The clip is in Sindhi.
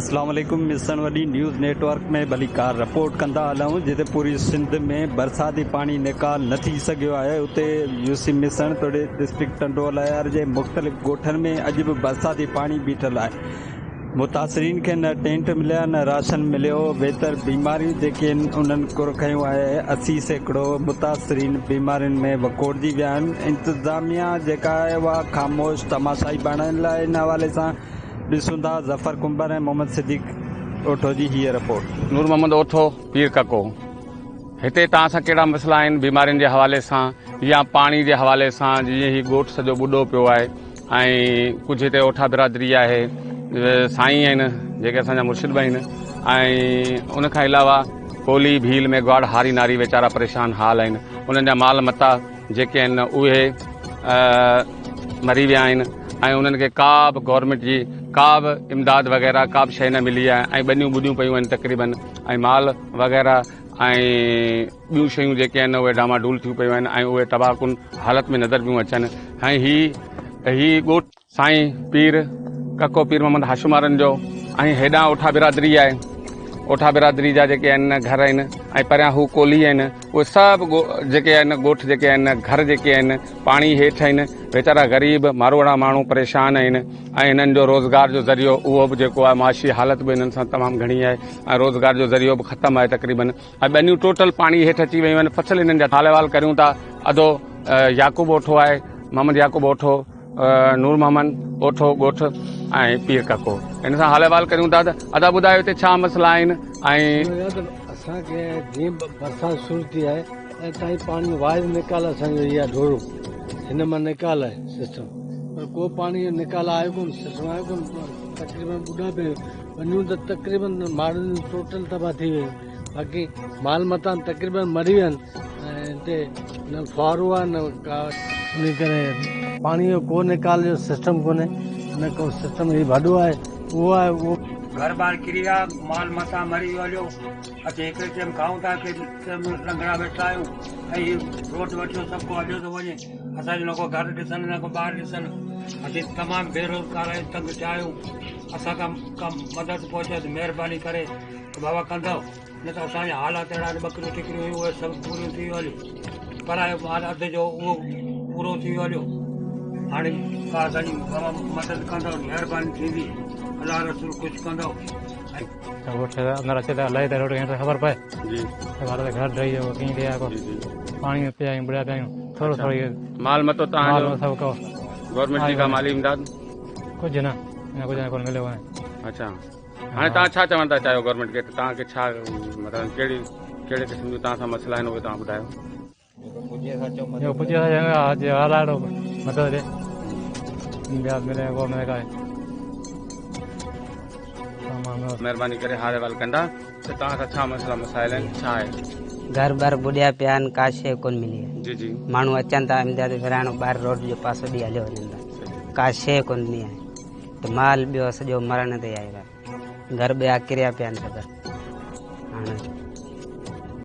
اسلام عليڪم مسڻ وڏي نيوز نيٽ ورڪ ۾ ڀليڪار رپورٽ ڪندا هلون جتي پوري سنڌ ۾ برساتي پاڻي نيڪال نه ٿي سگهيو آهي اتي يو سي مسڻ توڙي ڊسٽرڪٽ ٽنڊو الهيار جي مختلف ڳوٺن ۾ اڄ به برساتي پاڻي بيٺل آهي متاثرين کي نه ٽينٽ مليا نه راشن مليو ويتر بيماريون جيڪي آهن انهن ڪر کنيو آهي 80% متاثرين بيمارين ۾ وڪوڙجي ويا آهن انتظاميا جيڪا آهي اها خاموش تماشائي بڻيل آهي ان حوالي سان ڏسون ٿا ظفر ڪنڀر ۽ محمد صديق اوٺو جي هيء رپورٽ. نور محمد اوٺو، پير ڪڪو، هتي توهان سان ڪهڙا مسئلا آهن بيمارين جي حوالي سان يا پاڻي جي حوالي سان جيئن هي ڳوٺ سڄو ٻڏو پيو آهي ۽ ڪجهه هتي اوٺا برادري آهي سائين آهن جيڪي اسان جا مرشد به آهن ۽ ان کان علاوه ڪولهي ڀيل ميگهواڙ هاري ناري ويچارا پريشان حال آهن انهن جا مال متا جيڪي آهن اهي مري ويا آهن ۽ انهن کي ڪا به گورنمينٽ جي ڪا به امداد وغيره ڪا به شيء نه ملي آهي ۽ ٻنيون ٻڏيون پيون آهن تقريبن ۽ مال وغيره ۽ ٻيون شيون جيڪي آهن اهي ڊاما ڊول ٿيون پيون آهن ۽ اهي تباهه ڪن حالت ۾ نظر پيون اچن ۽ هي ڳوٺ سائين پير ڪڪو پير محمد هاشم وارن جو ۽ هيڏانهن اوٺا برادري آهي اوٺا برادري جا جيڪي آهن گهر آهن ۽ پريان هو ڪولهي آهن اهي سڀ جيڪي آهن ڳوٺ جيڪي آهن گهر جيڪي آهن پاڻي هيٺ آهن ويچارا غريب ماروئڙا ماڻهو پريشان آهن ۽ هنن جو روزگار جو ذريعو اهو به جيڪو آهي معاشي حالت به هنن سان تمام گهڻي آهي ۽ روزگار جو ذريعو به ختم آهي تقريبن ۽ ٻنيون ٽوٽل پاڻي هيٺ اچي ويون آهن فصل هنن جا حال احوال ڪريون ٿا ادو يعقوب اوٺو آهي محمد يعقوب اوٺو نور محمد اوٺو ڳوٺ ۽ پير ڪڪو هن سان حال احوال ڪريون ٿا ته ادا ٻڌايو هتي ڇا مسئلا آهن ۽ اسان کي جيئن برسات شروع ٿي آهي ۽ تائين پاڻي واحد نيڪال اسان جو هي آهي ڍورو هن مان نيڪال آهي سسٽم پر ڪو پاڻي جو نيڪال آيو ڪون سسٽم آيو ڪون تقريبن ٻڏا پيا ٻنيون ته تقريبن ماڻهن ٽوٽل تباهه ٿي ويون باقي مال متان تقريبن مري ويا آهن ۽ هتي نه ڦوهارو آهي نه ڪا ان ڪري پاڻي جو ڪو نيڪال جو سسٽم ڪونهي نه ڪو سسٽم هي ڀڏو آهي اهو آهي اهو. گهر ٻار ڪري ويا، مال متان مري ويو هليو. اسين هڪڙي ٽيم کائون ٿا هڪڙي ٽيم لنگڙا ويٺا آهيون ۽ هي روڊ وٺيو سڀ ڪو هليو ٿو وڃي. اسان جو نه ڪو گهر ڏسن نه ڪو ٻار ڏسن. اسين تمام بيروزگار آهيون تنگ ٿيا آهيون. اسان کان ڪا مدد پهچي ته مهرباني ڪري ته بابا ڪندؤ. نه ته اسان جا حالات اهڙا آهن ٻڪريون ٽڪريون هيون اهي سڀ پوريون ٿي ويون هليون پرايو مال اڌ جو اهو پورو ٿي ويو هليو هاڻي ڪا اسان جي بابا مدد ڪندؤ مهرباني ٿيندي الله رسول خوش ڪندؤ. ڳوٺ اندر اچي ته الائي ته روڊ ڪنهن کي خبر پئي جي ته ڀلا ته گهر ڊهي ويو ڪيئن ٿي آيو پاڻي ۾ پيا آهيون ٻڏيا پيا آهيون ٿورو ٿورو اهو مال متو تهان مال سڀ ڪو گورنمينٽ جي ڪا مالي امداد ڪجهه نه اڃا ڪجهه نه ڪونه مليو آهي. اڇا هاڻي توهان ڇا چوڻ ٿا چاهيو گورنمينٽ کي ته توهان کي ڇا مطلب ڪهڙي ڪهڙي قسم جون توهان سان مسئلا آهن اهي توهان ٻڌايو. جو پڄي سان چاهيون جي هالاڙو مدد ڏي امداد ملي ڪو ملي ڪا مهرباني ڪري حال احوال ڪندا ته توهان سان ڇا مسئلا مسائل آهن ڇا آهي. گهر ٻر ٻڏيا پيا آهن ڪا شيء ڪونه ملي آهي. جي جي. ماڻهو اچن ٿا امداد ورهائڻ ٻاهر روڊ جو پاسو ڏي هليو وڃن ٿا ڪا شيء ڪونه ڏني آهي. ته مال ٻيو سڄو مرڻ تي آيو آهي. گهر ٻيا ڪريا پيا آهن سڀ. هاڻ.